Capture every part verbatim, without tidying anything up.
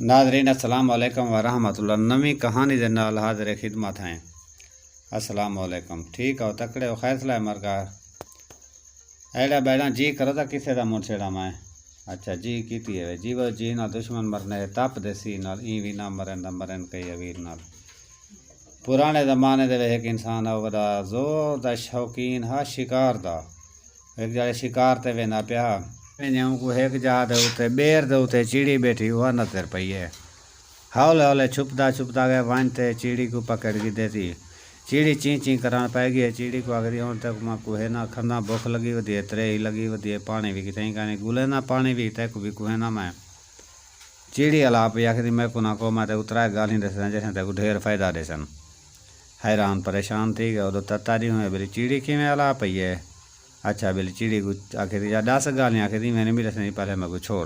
ناظرین، السلام علیکم ورحمۃ اللہ۔ نویں کہانی دے نال حاضر خدمت ہیں۔ السلام علیکم، ٹھیک ہو؟ تکڑے ہو؟ خیر سلائے مرگا؟ ایڑا بیڑا جی کرو تا کسے دا منہ چھیڑا میں۔ اچھا جی کیتی ہے جی، وہ جی نال دشمن مرنے تپ دے سی نال، این وی نہ مرن دا مرن کئی اغیر نال۔ پرانے زمانے دے وچ ہک انسان ہا، وݙا زور دا شوقین ہا شکار دا۔ ہک جاڑے شکار تے ویندا پیا ہا۔ ونڄے اونکوں ہک جاہ دے اتے ٻیر دے اتے چیڑی ٻیٹھی اوا نظر پئی ہے۔ ہولے ہولے چھپدا چھپدا ڳئے، ونڄ تے چیڑی کوں پکڑ گھدے سی۔ چیڑی چیں چیں کرݨ پئے ڳئی ہے۔ چیڑی کوں آکھدی، ہݨ تیکوں میں کوہے نہ کھنداں، بکھ لڳی ودی ہے، تریہی لڳی ودی ہے، پاݨی وی کتھائیں کائنی، ڳولینداں پاݨی وی، تیکوں وی کوہینداں میں۔ چیڑی الا پئی آکھدی، میکوں نہ کہو، میں تیکوں ترائے ڳالھیں ݙسداں جیڑھیاں تیکوں ڈھیر فائدہ ݙیسن۔ حیران پریشان تھی ڳئے، اݙو تتا ݙینہوں ہے، ٻلی چیڑی کیویں الا پئی ہے؟ اچھا ٻلی چیڑی کوں آکھدی، جا ݙس ڳالھیں، آکھدی میں نی ݙسݨی، پہلے میکوں چھوڑ۔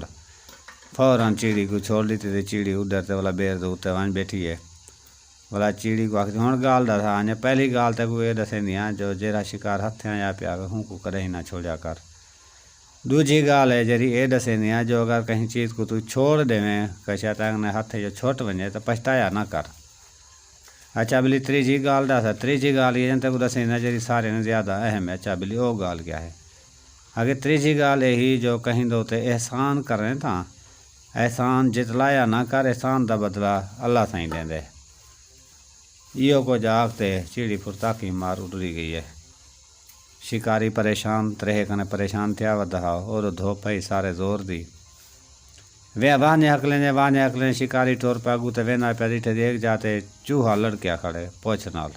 فوراً چیڑی کوں چھوڑ ݙتی تے چیڑی اݙر تے ولا ٻیر دے اتے ونڄ ٻیٹھی ہے۔ ولا چیڑی کوں آکھدی، ہݨ ڳالھ ݙس، ہاں اڄ پہلی ڳالھ تیکوں اے ݙسیندی ہاں جو جیڑھا شکار ہتھیں آیا پیا ہاوے، اونکوں کݙاہیں نہ چھوڑیا کر۔ ݙوجھی ڳالھ ہے جیڑھی اے ݙسیندی ہاں جو اگر کہیں چیز کوں توں چھوڑ ݙیویں، کشا تاں کنے ہتھیں جو چھٹ ونڄے تاں پچھتایا نہ کر۔ اچھا ٻلی تریجھی ڳالھ ݙس۔ تریجھی ڳالھ اے جن تیکوں ݙسینداں جیڑھی ساریاں نال زیادہ اہم ہے۔ اچھا ٻلی او ڳالھ کیا ہے؟ اڳے تریجھی ڳالھ اے ہی جو کہیں دے اتے احسان کریں تاں احسان جتلایا نہ کر، احسان دا بدلہ اللہ سئیں ݙیندے۔ ایہو کجھ آکھ تے چیڑی پھرتاکی مار اݙری ڳئی ہے۔ شکاری پریشان، تریہے کنے پریشان تھیا ودا ہا، اودو دھوپ ہئی سارے زور دی۔ وے وانجے ہکلیندے، وانجے ہکلیندے شکاری ٹر پیا، اڳوں تے ویندا پیا، ݙٹھے دی ہک جاہ تے چوہا لڑکیا کھڑے پچھ نال۔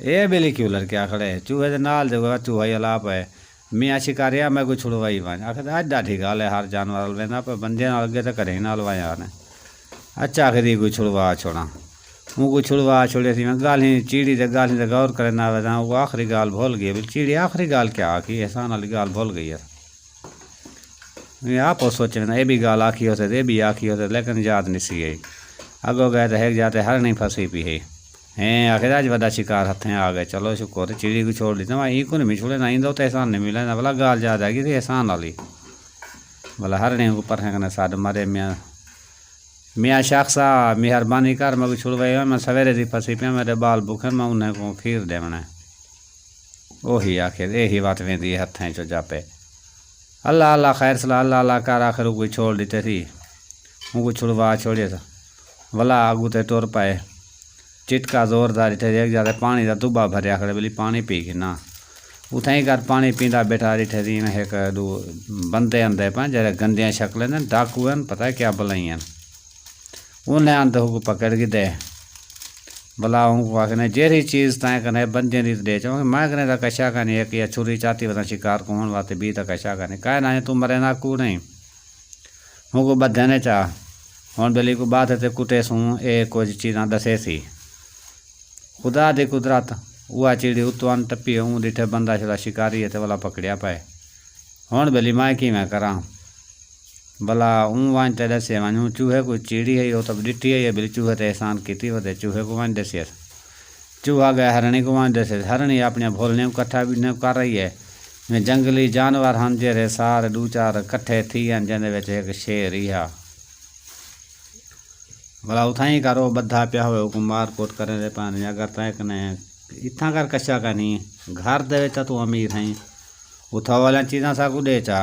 اے ٻلی کیوں لڑکیا کھڑے؟ چوہے دے نال جو چوہا ہی الا پئے، میاں شکاریا میکوں چھڑوائی ونڄ۔ آکھدے اڄ ݙاڈھی ڳالھ ہے، ہر جانور ال ویندا پئے، بندیاں نال اڳے تے کݙاہیں نہ الوایا نے۔ اچھا آکھدی کوں چھڑوا چھوڑاں۔ اونکوں چھڑوا چھوڑیسی۔ میں ڳالھیں، چیڑی تے ڳالھیں تے غور کریندا ویساں، او آخری ڳالھ بھل ڳئی۔ ٻلی چیڑی آخری ڳالھ کیا آکھی؟ احسان آلی ڳالھ بھل ڳئی ہے۔ میں آپ سوچ وینداں، اے بھی ڳالھ آکھی ہوسے تے اے بھی آکھی ہوسے، لیکن یاد نسی ڳئی۔ اڳوں ڳئے تے ہک جاہ تے ہرݨی پھسی پئی ہئی۔ ہیں آکھے اڄ وݙا شکار ہتھیں آ ڳئے، چلو شکر، چیڑی کوں چھوڑ ݙتا، میں اینکوں نی میں چھوڑیندا، ایندا تے احسان نی ملیندا۔ ولا ڳالھ یاد آ ڳئی سی احسان آلی۔ ولا ہرݨی کوں پرہیں کنے سݙ مارے، میاں، میاں شخصا، مہربانی کر، میکوں چھڑوائے، میں سویرے دی پھسی پیاں، میݙے ٻال بکھن، میں انہیں کوں کھیر ݙیوݨا ہے۔ اوہی آکھے، ایہی وت ویندی ہے ہتھیں چو جاپے۔ اللہ اللہ خیر سلا، اللہ اللہ کر، آخر اونکوں چھوڑ ݙتے سی۔ اونکوں چھڑوا چھوڑیس۔ ولا اڳوں تے ٹر پئے۔ چٹکا زوردار ݙٹھے، ہک جاہ تے پاݨی دا دٻا بھریا کھڑے، ٻلی پاݨی پی گھناں۔ اتھائیں کر پاݨی پیندا ٻیٹھا، ݙٹھے سی میں ہک ݙو بندے آندے پئن، جیڑھے گندیاں شکلیں دے، ڈاکو ہن، پتہ ہے کیا بلائیں ہن۔ انہیں آن تے اونکوں پکڑ گھدے۔ ولا اونکوں آکھنے، جیڑھی چیز تیں کنے بندیاں دی ݙے چاواں، میں کنے تاں کشا کائنی، ہک یا چھری چاتی وتاں شکار کوں ہݨ واسطے، ٻی تاں کشا کائنی۔ کائے نہ آئیں، توں مریندا کوڑ ہئیں۔ اونکوں ٻدھے نے چا، ہݨ ٻلی کوں ٻدھ تے کٹیسوں، اے کجھ چیزاں ݙسیسی۔ خدا دی قدرت، اوہا چیڑی اتوں آن ٹپی، اوں ݙٹھے بندہ شدا شکاری ہے تے ولا پکڑیا پئے۔ ہݨ ٻلی میں کیویں کراں؟ ولا اوں ونڄ تے ݙسے ونڄ، اوں چوہے کوں، چیڑی ہئی، او تاں ݙٹھی ہئی ہے، ٻلی چوہے تے احسان کیتی ودے، چوہے کوں ونڄ ݙسیس۔ چوہا ڳئے ہرݨی کوں ونڄ ݙسیس، ہرݨی اپݨیاں بھولنیاں کوں کٹھا وی نہ کر رہی ہے۔ میں جنگلی جانور ہن جیڑھے سارے ݙو چار کٹھے تھی ہن، جیندے وچ ہک شیر ہی ہا۔ ولا اتھائیں کر او ٻدھا پیا ہوئے، اوکوں مار کوٹ کریندے پئن، اگر تیں کنے اتھاں کر کشا کائنی، گھر دے وچ تاں توں امیر ہئیں، اتھاں والیاں چیزاں ساکوں ݙے چا۔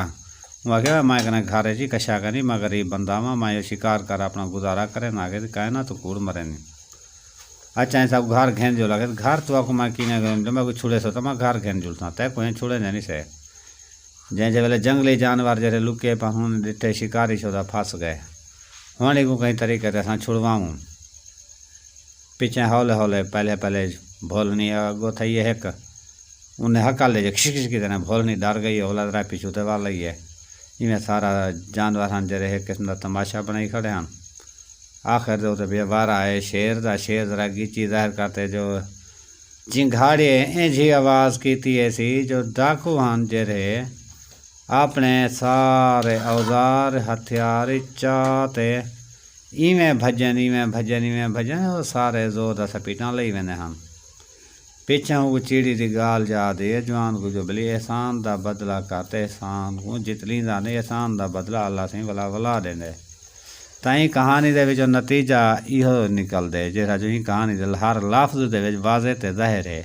اوں آکھیا، میں کنے گھر اچ ہی کشا کائنی، میں غریب بندہ واں، میں ایہو شکار کر اپݨا گزارا کرینداں۔ آکھے، کائناں توں کوڑ مریندیں۔ اچھا، ایں ساکوں گھر گھن جل۔ آکھے، گھر توں آکھو میں کیویں گھن جلاں، میکوں چھڑیسو تاں میں گھر گھن جلساں، تیکوں ایں چھڑیندے نی سے۔ جئیں جے ویلے جنگلی جانور جیڑھے لکے پئے ہن، ݙٹھے شکاری شدا پھس ڳئے۔ ہݨ ایکوں کہیں طریقے تے اساں چھڑواؤں۔ پچھیں ہولے ہولے، پہلے پہلے بھولنی اڳوں تھئی ہے ہک۔ انہیں ہکل ݙے جے کش کش کیتے نے، بھولنی ݙر ڳئی ہے، اولا ذرا پچھوں تے ول آئی ہے۔ ایویں سارا جانور ہن جیڑھے ہک قسم دا تماشا بݨائی کھڑے ہن۔ آخر دے اتے پیا وارا آئے شیر دا۔ شیر ذرا ڳچی ظاہر کرتے جو چنگھاڑے اینجھی آواز کیتی ایسی جو ڈاکو ہن جیڑھے اپݨے سارے اوزار، ہتھیار چا تے ایویں بھڄن، ایویں بھڄن، ایویں بھڄن، او سارے زور دا سپیٹاں لئی ویندے ہن۔ پچھوں اوں چیڑی دی ڳالھ یاد آئی ہے، جوان کوں جو ٻلی احسان دا بدلہ کر تے احسان کوں جتلیندا نئیں، احسان دا بدلہ اللہ سئیں ولا ولا ݙیندے۔ تاں ایں کہانی دے وچوں نتیجہ ایہو نکلدے، جیڑھا جو ایں کہانی دے ہر لفظ دے وچ واضح تے ظاہر ہے۔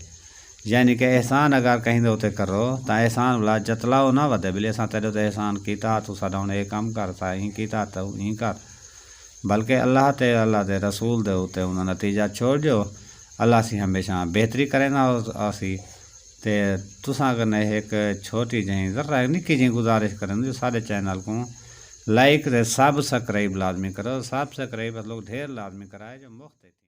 یعنی کہ احسان اگر کہیں دے اتے کرو، تاں احسان ولا جتلاؤ نہ ودے، بلے اساں تیݙے اتے احسان کیتا، توں ساݙا ہݨ اے کم کر، تاں ایں کیتا، تاں ایں کر۔ بلکہ اللہ تے اللہ دے رسول دے اتے انہاں نتیجہ چھوڑ ݙیو، اللہ سی ہمیشہ بہتری کریندا آسی۔ تے تساں کنے ہک چھوٹی جہیں، ذرا نکی جہیں گزارش کریں جو ساݙے چینل کوں لائک تے سبسکرائب لازمی کرو۔ سبسکرائب لوگ ڈھیر لازمی کرائے جو مفت ہے۔